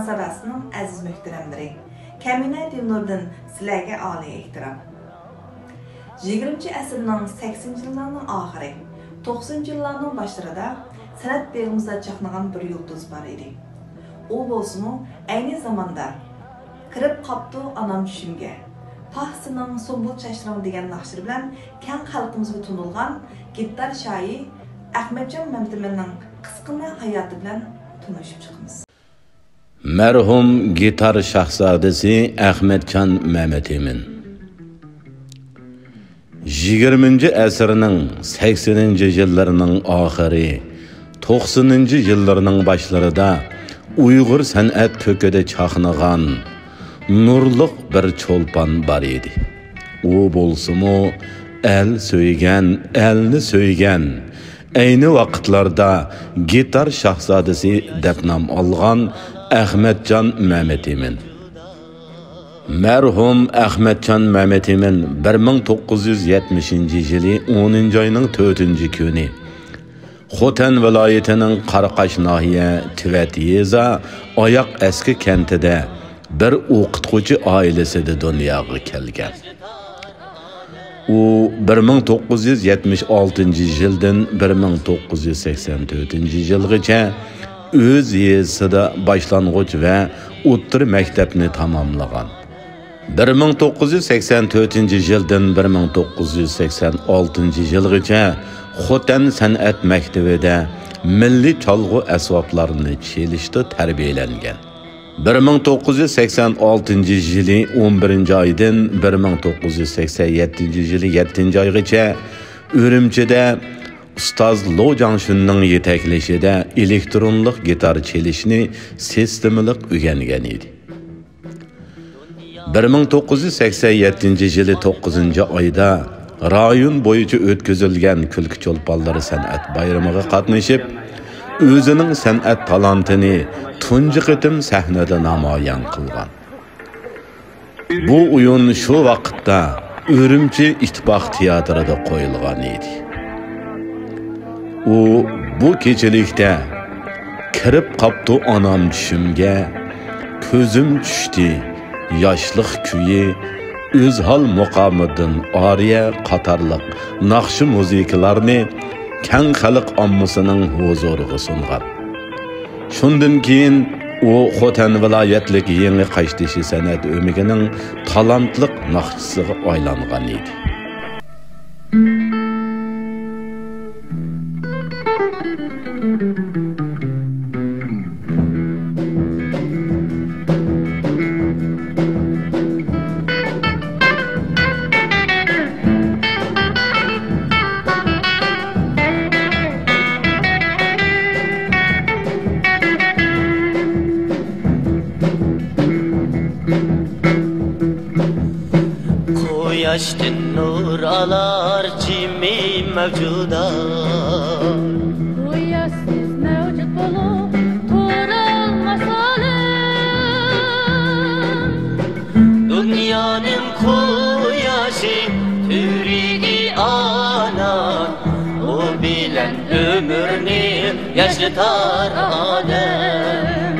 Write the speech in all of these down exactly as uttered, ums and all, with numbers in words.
ساداسىنىڭ ئەزىز مۆھتەرەملىرى، كەمىنە دىلنۇردىن سىلەرگە ئالىي ئېھتىرام. يىگىرمىنچى ئەسىرنىڭ سەكسىنىنچى يىللارنىڭ ئاخىرى، توقسىنىنچى يىللارنىڭ باشلىرىدا سەنئەت بېغىمىزدا چاقنىغان بىر يۇلتۇز بار ئىدى. ئۇ بولسىمۇ ئەينى زاماندا «كىرىپ قاپتۇ ئانام چۈشۈمگە»، «پاھ سېنىڭ سۇمبۇل چاچلىرىڭ» دېگەن ناخشىلىرى بىلەن كەڭ خەلقىمىزگە تونۇلغان گىتار شاھى ئەخمەتجان مەمتىمىننىڭ قىسقىنا ھاياتى بىلەن تونۇشۇپ چىقىمىز. مەرھۇم گىتار شاھزادىسى ئەخمەتجان مەمتىمىن. يىگىرمىنچى ئەسىرنىڭ سەكسىنىنچى يىللىرىنىڭ ئاخىرى، توقسىنىنچى يىللىرىنىڭ باشلىرىدا ئۇيغۇر سەنئەت كۆكىدە چاقنىغان نۇرلۇق بىر چولپان بار ئىدى. ئۇ بولسىمۇ ئەل سۆيگەن، ئەلنى سۆيگەن، ئەينى ۋاقىتلاردا گىتار شاھزادىسى دەپ نام ئالغان ئەخمەتجان مەمتىمىن. مەرھۇم ئەخمەتجان مەمتىمىن بىر مىڭ توققۇز يۈز يەتمىشىنچى يىلى ئونىنچى ئاينىڭ تۆتىنچى كۈنى خوتەن ۋىلايىتىنىڭ قاراقاش ناھىيە تىۋەت يېزا ئاياق ئەسكى كەنتىدە بىر ئوقۇتقۇچى ئائىلىسىدە دۇنياغا كەلگەن. ئۇ بىر مىڭ توققۇز يۈز يەتمىش ئالتىنچى يىلدىن بىر مىڭ توققۇز يۈز سەكسەن تۆتىنچى يىلغىچە ئۆز يېزىسىدا باشلانغۇچ ۋە ئوتتۇرا مەكتەپنى تاماملىغان. بىر مىڭ توققۇز يۈز سەكسەن تۆتىنچى يىلدىن بىر مىڭ توققۇز يۈز سەكسەن ئالتىنچى يىلغىچە خوتەن سەنئەت مەكتىۋىدە مىللىي چالغۇ ئەسۋابلارنى چېلىشتا تەربىيەلەنگەن. بىر مىڭ توققۇز يۈز سەكسەن ئالتىنچى يىلى ئون بىرىنچى ئايدىن بىر مىڭ توققۇز يۈز سەكسەن يەتتىنچى يىلى يەتتىنچى ئايغىچە ئۈرۈمچىدە ئۇستاز لو جاڭشۈننىڭ يېتەكلىشىدە ئېلېكترونلۇق گىتار چېلىشنى سىستېمىلىق ئۆگەنگەن ئىدى. بىر مىڭ توققۇز يۈز سەكسەن يەتتىنچى يىلى توققۇزىنچى ئايدا رايون بويىچە ئۆتكۈزۈلگەن كۈلكە چولپانلىرى سەنئەت بايرىمىغا قاتنىشىپ، ئۆزىنىڭ سەنئەت تالانتىنى تۇنجى قېتىم سەھنىدە نامايان قىلغان. بۇ ئويۇن شۇ ۋاقىتتا ئۈرۈمچى ئىتتىپاق تىياتىرىدا قويۇلغان ئىدى. ئۇ بۇ كېچىلىكتە «كىرىپ قاپتۇ ئانام چۈشۈمگە»، «كۆزۈم چۈشتى»، «ياشلىق كۈيى»، «ئۆزھال مۇقامىدىن ئارىيە» قاتارلىق ناخشا-مۇزىكىلارنى كەڭ خەلق ئاممىسىنىڭ ھۇزۇرىغا سۇنغان. شۇندىن كېيىن ئۇ خوتەن ۋىلايەتلىك يېڭى قاشتېشى سەنئەت ئۆمىكىنىڭ تالانتلىق ناخشىچىسىغا ئايلانغان ئىدى. قۇياشتىن نۇر ئالار جىمى مەۋجۇدات. قۇياشسىز مەۋجۇت بولۇپ تۇرالماس ئالەم. دۇنيانىڭ قۇياشى تۈۋرۈكى ئانا، ئۇ بىلەن ئۆمۈرنى ياشنىتار ئادەم.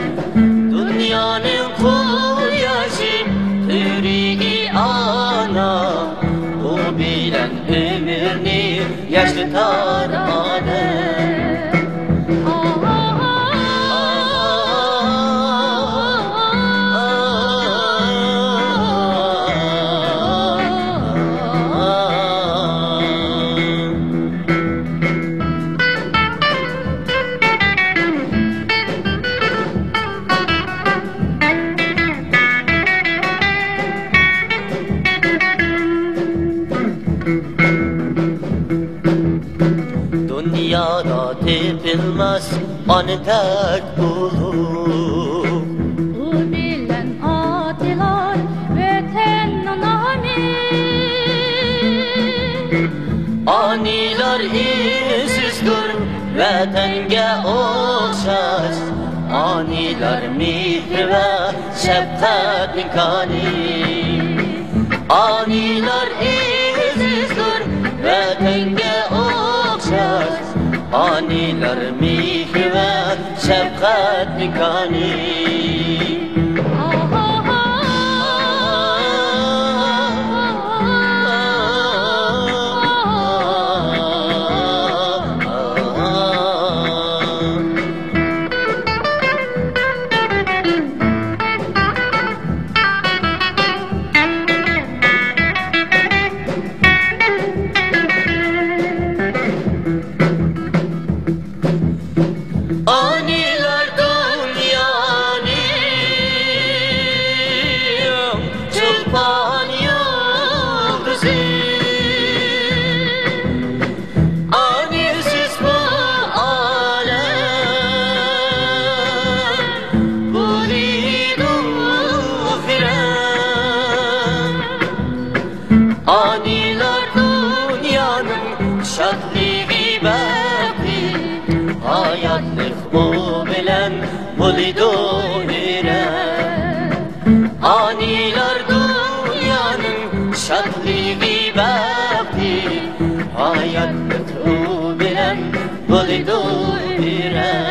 دۇنيانىڭ قۇياشى تۈۋرۈكى ئانا، ئۇ بىلەن ئۆمۈرنى ياشنىتار ئادەم. دۇنيادا تېپىلماس ئانىدەك ئۇلۇغ. ئۇ بىلەن ئاتىلار ۋەتەننىڭ نامى. ئانىلار ئېزىزدۇر ۋەتەنگە ئوخشاش، ئانىلار مېھرى ۋە شەپقەتنىڭ كانى. ئانىلار ئېزىزدۇر ۋەتەنگە ئوخشاش، ئانىلار مېھرى ۋە شەپقەتنىڭ كانى. بۇ بىلەن بولىدۇ ئېرەن. ئانىلار دۇنيانىڭ شادلىقى، بەختى، ھاياتلىق ئۇ بىلەن بولىدۇ ئېرەن.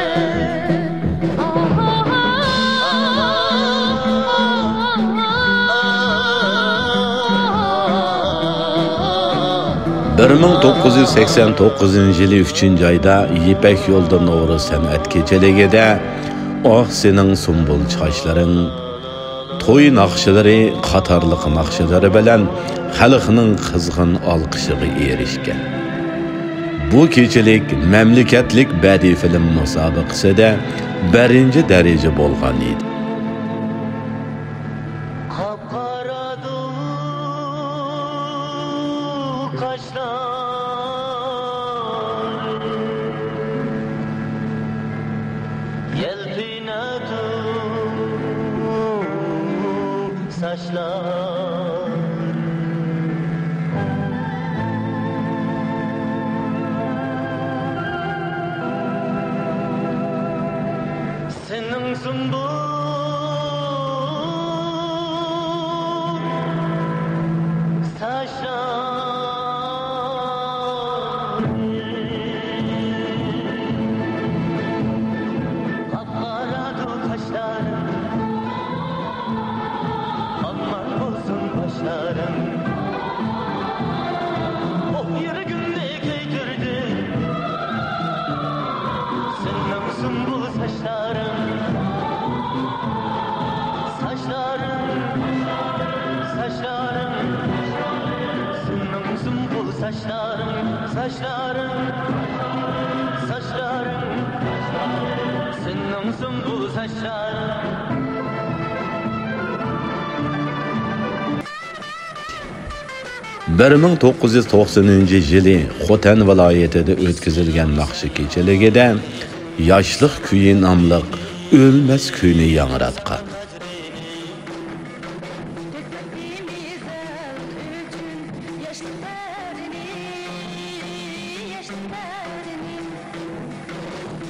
بىر مىڭ توققۇز يۈز سەكسەن توققۇزىنچى يىلى ئۈچىنچى ئايدا يىپەك يولىدا نورۇز سەنئەت كېچىلىكىدە ئاھ سېنىڭ سۇمبۇل چاچلىرىڭ، توي ناخشىلىرى قاتارلىق ناخشىلىرى بىلەن خەلقنىڭ قىزغىن ئالقىشىغا ئېرىشكەن. بۇ كېچىلىك مەملىكەتلىك بەدىئىي فىلىم مۇسابىقىسىدە بىرىنچى دەرىجە بولغان ئىدى. قاپقارادۇ قاشلار، يەلپۈنەدۇ ساچلار. سېنىڭ سۇمبۇل ساچلىرىڭ، قاپقارادۇ قاشلىرىڭ، ئامان بولسۇن باشلىرىڭ. ئوھ، يۈرىكىمنى كۆيدۈردى سېنىڭ سۇمبۇل ساچلىرىڭ. ساچلىرىڭ، ساچلىرىڭ، سېنىڭ سۇمبۇل ساچلىرىڭ، ساچلىرىڭ، ساچلىرىڭ، سېنىڭ سۇمبۇل ساچلىرىڭ. بىر مىڭ توققۇز يۈز توقسىنىنچى يىلى خوتەن ۋىلايىتىدە ئۆتكۈزۈلگەن ناخشا كېچىلىكىدە ياشلىق كۈيى ناملىق ئۆلمەس كۈينى ياڭراتقان.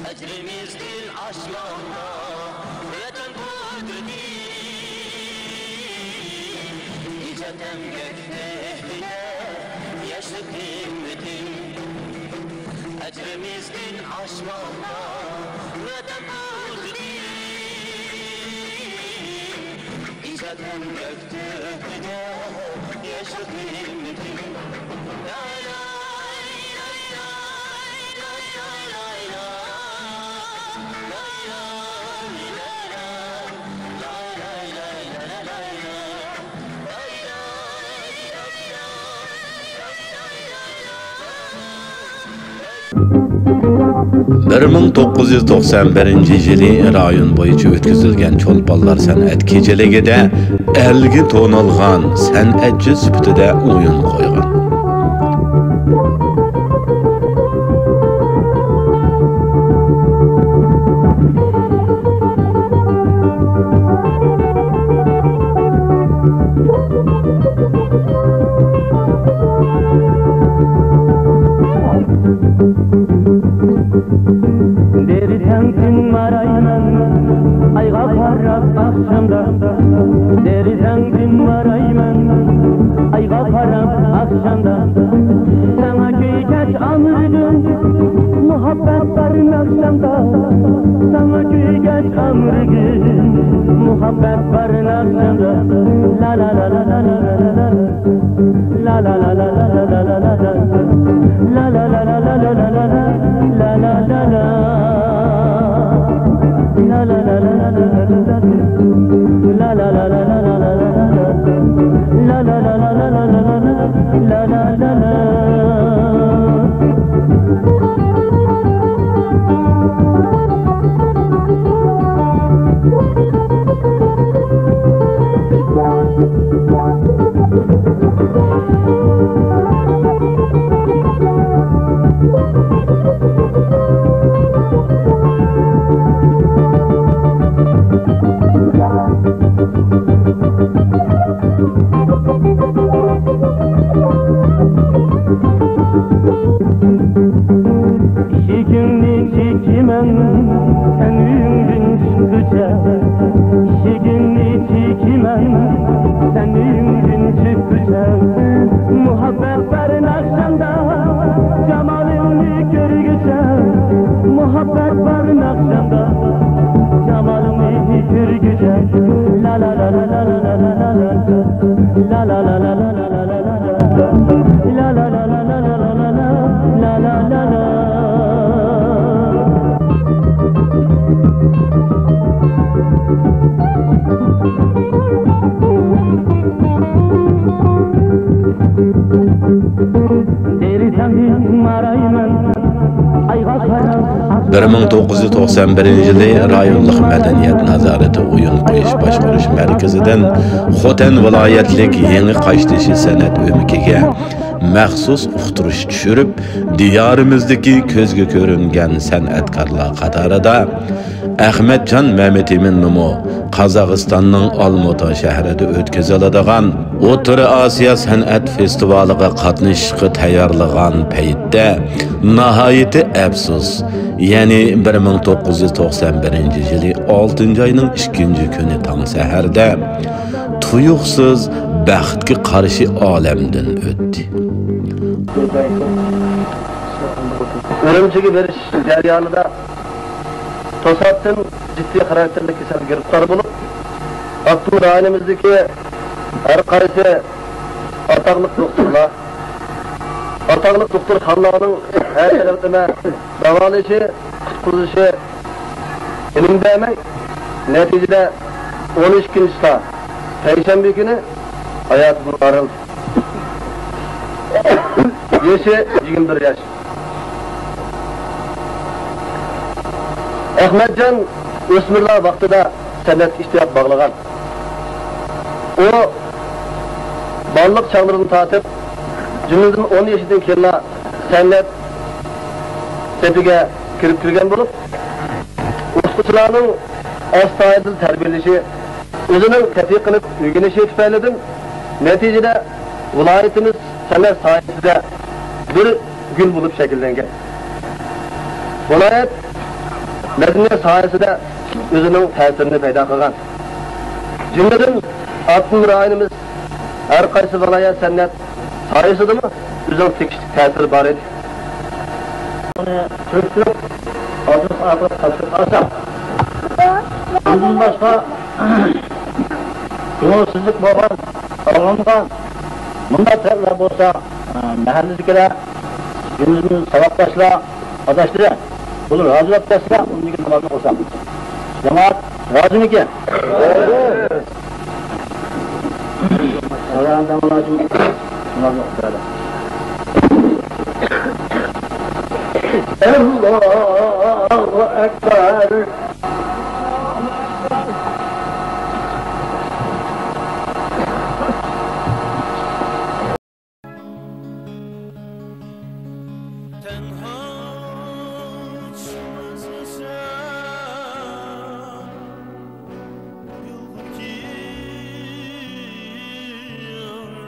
ئەجرىمىزدىن ئاشماقتا ۋەتەن قۇدرىتى، ئىجاد ئەمگەك تۆھپىدە ياشلىق ھىممىتىم. ئەجرىمىزدىن ئاشماقتا ۋەتەن قۇدرىتى، ئىجاد ئەمگەك تۆھپىدە ياشلىق ھىممىتىم. بىر مىڭ توققۇز يۈز توقسان بىرىنچى يىلى رايون بويىچە ئۆتكۈزۈلگەن چولپانلار سەنئەت كېچىلىكىدە ئەلگە تونۇلغان سەنئەتچى سۈپىتىدە ئويۇن قويغان. دېرىسەڭ تىنمارايمەن ئايغا قاراپ ئاخشامدا، دېرىسەڭ تىنمارايمەن ئايغا قاراپ ئاخشامدا. ساڭا كۆيگەچ ئامرىدىم مۇھەببەت بار ناخشامدا، ساڭا كۆيگەچ ئامرىدىم مۇھەببەت بار ناخشامدا. لا لا لا لا لا لا لا لا. ئىشىكىڭنى چېكىمەن، بىر مىڭ توققۇز يۈز توقسان بىرىنچى يىلى رايونلۇق مەدەنىيەت نازارىتى ئويۇن قويۇش باشقۇرۇش مەركىزىدىن خوتەن ۋىلايەتلىك يېڭى قاشتېشى سەنئەت ئۆمىكىگە مەخسۇس ئۇقتۇرۇش چۈشۈرۈپ، دىيارىمىزدىكى كۆزگە كۆرۈنگەن سەنئەتكارلار قاتارىدا ئەخمەتجان مەمتىمىننىمۇ قازاقىستاننىڭ ئالمۇتا شەھىرىدە ئۆتكۈزۈلىدىغان ئوتتۇرا ئاسىيا سەنئەت فېستىۋالىغا قاتنىشىشقا تەييارلىغان پەيتتە، ناھايىتى ئەپسۇس، يەنى بىر مىڭ توققۇز يۈز توقسان بىرىنچى يىلى ئالتىنچى ئاينىڭ ئىككىنچى كۈنى تاڭ سەھەردە تۇيۇقسىز بەختكە قارشى ئالەمدىن ئۆتتى. ئۈرۈمچىگە بېرىش جەريانىدا توساتتىن جىددىي خاراكتېرلىك كېسەلگە گىرىپتار بولۇپ، ئاپتونوم رايونىمىزدىكى ھەر قايسى ئاتاقلىق دوختۇرلار، ئاتاقلىق دوختۇرخانىلارنىڭ ھەر تەرەپلىمە داۋالىشى، قۇتقۇزۇشى ئۈنۈم بەرمەي، نەتىجىدە ئون ئىككىنچى چىسلا پەيشەنبە كۈنى ھاياتىدىن ئايرىلدى. يېشى يىگىرمە بىر ياش. ئەخمەتجان ئۆسمۈرلەر ۋاقتىدا سەنئەتكە ئىشتىياق باغلىغان. ئۇ بالىلىق چاغلىرىدىن تارتىپ، جۈملىدىن ئون يېشىدىن كېيىنلا سەنئەت سېپىگە كىرىپ كىرگەن بولۇپ، ئوقۇتقۇچىلارنىڭ ئەستايىدىل تەربىيەلىشى، ئۆزىنىڭ قەتئىي قىلىپ ئۆگىنىشى تۈپەيلىدىن، نەتىجىدە ۋىلايىتىمىز سەنئەت ساھەسىدە بىر گۈل بولۇپ شەكىللەنگەن. ۋىلايەت مەدەنىيەت ساھەسىدە ئۆزىنىڭ تەسىرىنى پەيدا قىلغان. جۈملىدىن، ئاپتونوم رايونىمىز ھەر قايسى ۋىلايەت سەنئەت ساھەسىدىمۇ ئۆزىنىڭ تېگىشلىك تەسىرى بار ئىدى. ئۇنى سۈرۈشتۈرۈپ، ئادرېس ئارقىلىق تاپشۇرۇپ ئالساق، بۇندىن باشقا كۆڭۈلسىزلىك بولغان، ئاغرىنغان مۇنداق تەرەپلەر بولسا، ئە، مەھەللىدىكىلەر، جۈملىدىن ساۋاقداشلار، ئاداشلىرى، بۇلار رازىلاپ كەتسىلە، ئۇندىن كېيىن نامازنى قىلساق. جامائەت رازىمىكىن؟ ئاللاھۇ ئەكبەر. تەنھا چىقماسمىسەن يولغا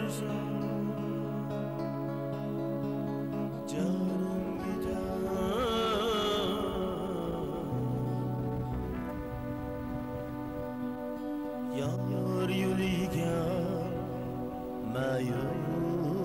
كىرسەن، جانىم كېتەر. يار يولىغا مايۇس.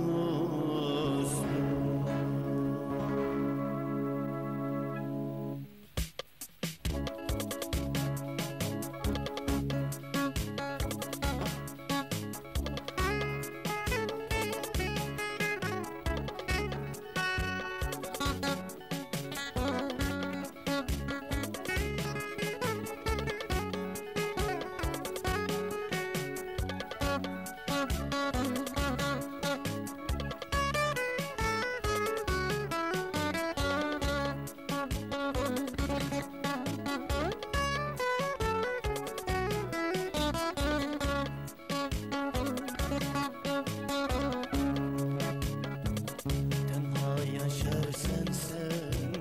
تەنھا ياشارسەن سەن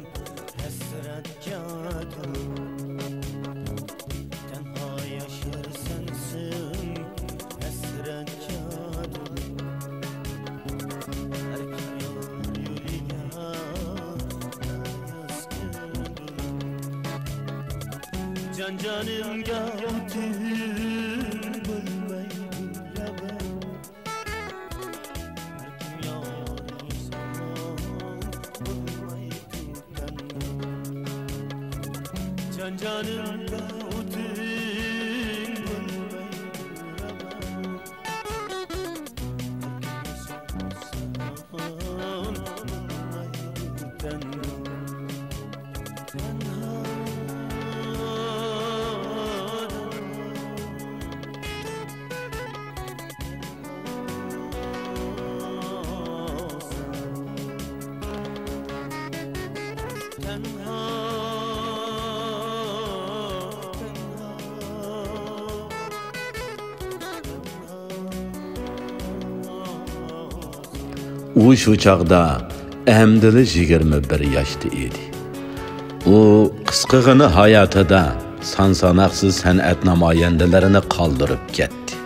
ھەسرەتكە تولۇپ، تەنھا ياشارسەن سەن ھەسرەتكە تولۇپ، ئەركىن يار يولىغا مايۇس كۆندۈرۈپ، جان جانىمغا ئوتۇن بولمايدۇ رەۋەن. جان جانىمغا ئوتۇن ئۇ شۇ چاغدا ئەمدىلا يىگىرمە بىر ياشتا ئىدى. ئۇ قىسقىغىنە ھاياتىدا سان-ساناقسىز سەنئەت نامايەندىلىرىنى قالدۇرۇپ كەتتى.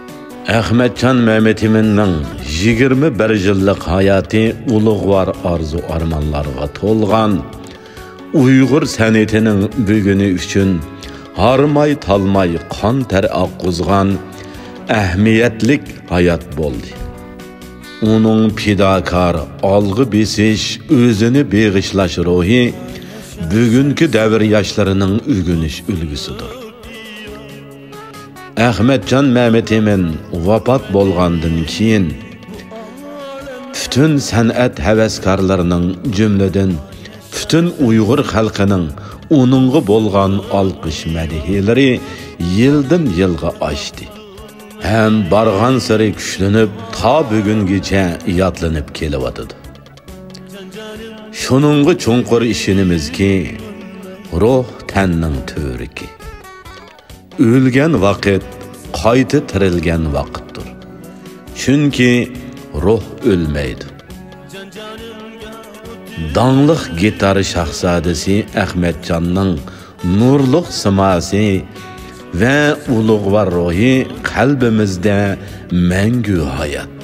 ئەخمەتجان مەمتىمىننىڭ يىگىرمە بىر يىللىق ھاياتى ئۇلۇغۋار ئارزۇ-ئارمانلارغا تولغان، ئۇيغۇر سەنئىتىنىڭ بۈگۈنى ئۈچۈن ھارماي-تالماي قان-تەر ئاققۇزغان ئەھمىيەتلىك ھايات بولدى. ئۇنىڭ پىداكار، ئالغا بېسىش، ئۆزىنى بېغىشلاش روھى بۈگۈنكى دەۋر ياشلىرىنىڭ ئۆگىنىش ئۈلگىسىدۇر. ئەخمەتجان مەمتىمىن ۋاپات بولغاندىن كېيىن، پۈتۈن سەنئەت ھەۋەسكارلىرىنىڭ، جۈملىدىن پۈتۈن ئۇيغۇر خەلقىنىڭ ئۇنىڭغا بولغان ئالقىش مەدھىيەلىرى يىلدىن يىلغا ئاشتى ھەم بارغانسېرى كۈچلىنىپ، تا بۈگۈنگىچە يادلىنىپ كېلىۋاتىدۇ. شۇنىڭغا چوڭقۇر ئىشىنىمىزكى، روھ تەننىڭ تۈۋرۈكى. ئۆلگەن ۋاقىت قايتا تىرىلگەن ۋاقىتتۇر. چۈنكى روھ ئۆلمەيدۇ. داڭلىق گىتار شاھزادىسى ئەخمەتجاننىڭ نۇرلۇق سىماسى ۋە ئۇلۇغۋار روھى قەلبىمىزدە مەڭگۈ ھايات.